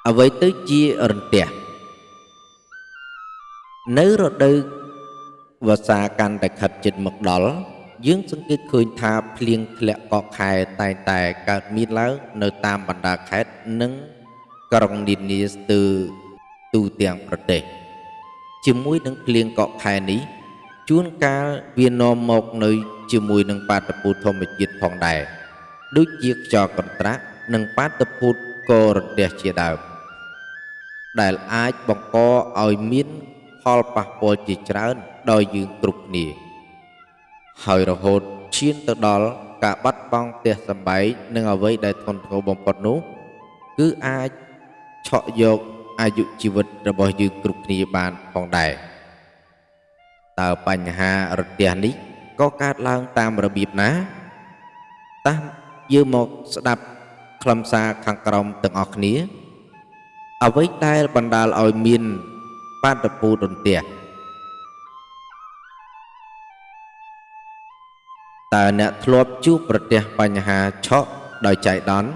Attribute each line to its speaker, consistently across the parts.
Speaker 1: អ្វីទៅជារន្ទះនៅរដូវវស្សាកាន់តែខិតជិតមកដល់យើងសង្កេតឃើញថាភ្លៀងធ្លាក់កកខែតែងតែកើតមានឡើងនៅតាមបណ្ដាខេត្តនិងក្រុងនានាស្ទើរទូទាំងប្រទេសជាមួយនឹងភ្លៀងកកខែនេះជួនកាលវានាំមកនៅជាមួយនឹងបាតុភូតធម្មជាតិផងដែរដូចជាខ្យល់កន្ត្រាក់និងបាតុភូតករន្ទះជាដើមដែលអាចបង្កឲ្យមានផលប៉ះពាល់ជាច្រើនដល់យើងគ្រប់គ្នាហើយរហូតឈានទៅដល់ការបាត់បង់ផ្ទះសម្បែងនិងអ្វីដែលធ្ងន់ធ្ងរបំផុតនោះគឺអាចឆក់យកអាយុជីវិតរបស់យើងគ្រប់គ្នាបានផងដែរតើបញ្ហារន្ទះនេះក៏កើតឡើងតាមរបៀបណាតាមយើងមកស្ដាប់ខ្លឹមសារខាងក្រោមទាំងអស់គ្នាអ្វីដែលបណ្ដាលឲ្យមានបាតុភូតរន្ទះតើអ្នកធ្លាប់ជួបប្រទះបញ្ហាឆក់ដោយចៃដន្យ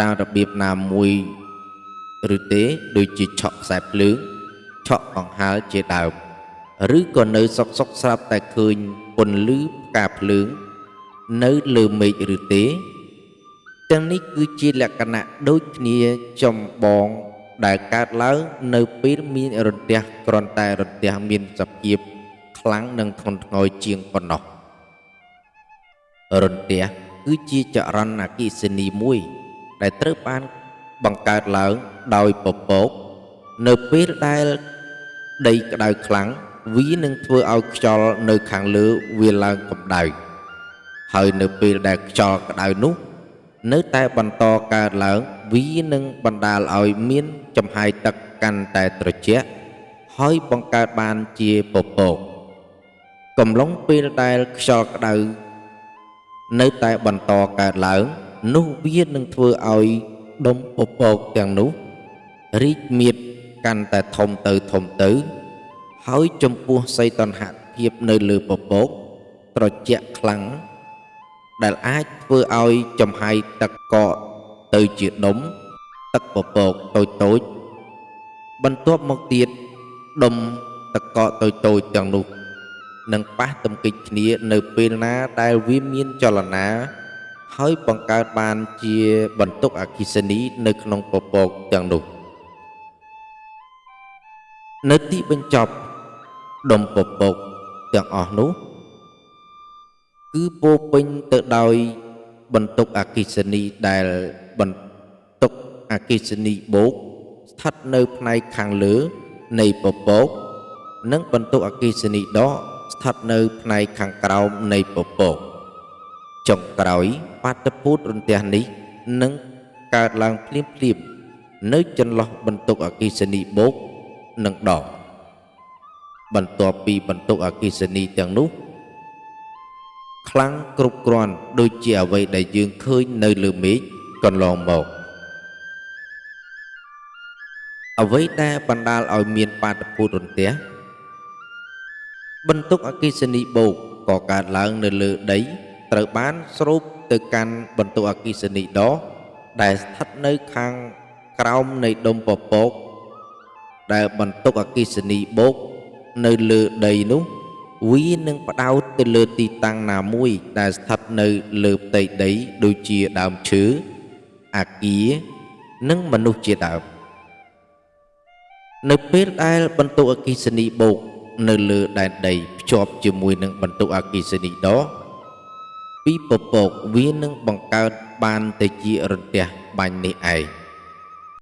Speaker 1: តាមរបៀបណាមួយឬទេដូចជាឆក់ខ្សែភ្លើងឆក់កង្ហារជាដើមឬក៏នៅសុកសុកស្រាប់តែឃើញពន្លឺផ្កាភ្លើងនៅលើមេឃឬទេទាំងនេះគឺជាលក្ខណៈដូចគ្នាចម្បងដែលកើតឡើងនៅពេលមានរន្ទះគ្រាន់តែរន្ទះមានសភាពខ្លាំងនិងធ្ងន់ធ្ងរជាងប៉ុណ្ណោះរន្ទះគឺជាចរន្តអគ្គិសនីមួយដែលត្រូវបានបង្កើតឡើងដោយពពកនៅពេលដែលដីក្តៅខ្លាំងវានឹងធ្វើឲ្យខ្យល់នៅខាងលើវាឡើងកម្ដៅហើយនៅពេលដែលខ្យល់ក្តៅនោះនៅតែបន្តកើតឡើងវានឹងបណ្ដាលឲ្យមានចំហាយទឹកកាន់តែត្រជាក់ហើយបង្កើតបានជាពពកកំឡុងពេលដែលខ្យល់ក្តៅនៅតែបន្តកើតឡើងនោះវានឹងធ្វើឲ្យដុំពពកទាំងនោះរីកមាឌកាន់តែធំទៅធំទៅហើយចំពោះសីតុណ្ហភាពនៅលើពពកត្រជាក់ខ្លាំងដែលអាចធ្វើឲ្យចំហាយទឹកកកទៅជាដុំទឹកពពកតូចៗបន្ទាប់មកទៀតដុំទឹកកកតូចៗទាំងនោះនឹងប៉ះទង្គិចគ្នានៅពេលណាដែលវាមានចលនាហើយបង្កើតបានជាបន្ទុកអគ្គិសនីនៅក្នុងពពកទាំងនោះនៅទីបញ្ចប់ដុំពពកទាំងអស់នោះគឺពោពេញទៅដោយបន្ទុកអគ្គិសនីដែលបន្ទុកអគ្គិសនីបូកស្ថិតនៅផ្នែកខាងលើនៃពពកនិងបន្ទុកអគ្គិសនីដកស្ថិតនៅផ្នែកខាងក្រោមនៃពពកចុងក្រោយបាតុភូតរន្ទះនេះនឹងកើតឡើងភ្លាមៗនៅចន្លោះបន្ទុកអគ្គិសនីបូកនិងដកបន្ទាប់ពីបន្ទុកអគ្គិសនីទាំងនោះខ្លាំងគ្រប់គ្រាន់ដូចជាអ្វីដែលយើងឃើញនៅលើមេឃកន្លងមកអ្វីដែលបណ្ដាលឲ្យមានបាតុភូតរន្ទះបន្ទុកអគ្គិសនីបូកក៏កើតឡើងនៅលើដីត្រូវបានស្រូបទៅកាន់បន្ទុកអគ្គិសនីដកដែលស្ថិតនៅខាងក្រោមនៃដុំពពកដែលបន្ទុកអគ្គិសនីបូកនៅលើដីនោះវានឹងផ្ដោតទៅលើទីតាំងណាមួយដែលស្ថិតនៅលើផ្ទៃដីដូចជាដើមឈើអាគារនិងមនុស្សជាដើមនៅពេលដែលបន្ទុកអគ្គិសនីបូកនៅលើដែនដីភ្ជាប់ជាមួយនឹងបន្ទុកអគ្គិសនីដកពីពពកវានឹងបង្កើតបានទៅជារន្ទះបាញ់នេះឯង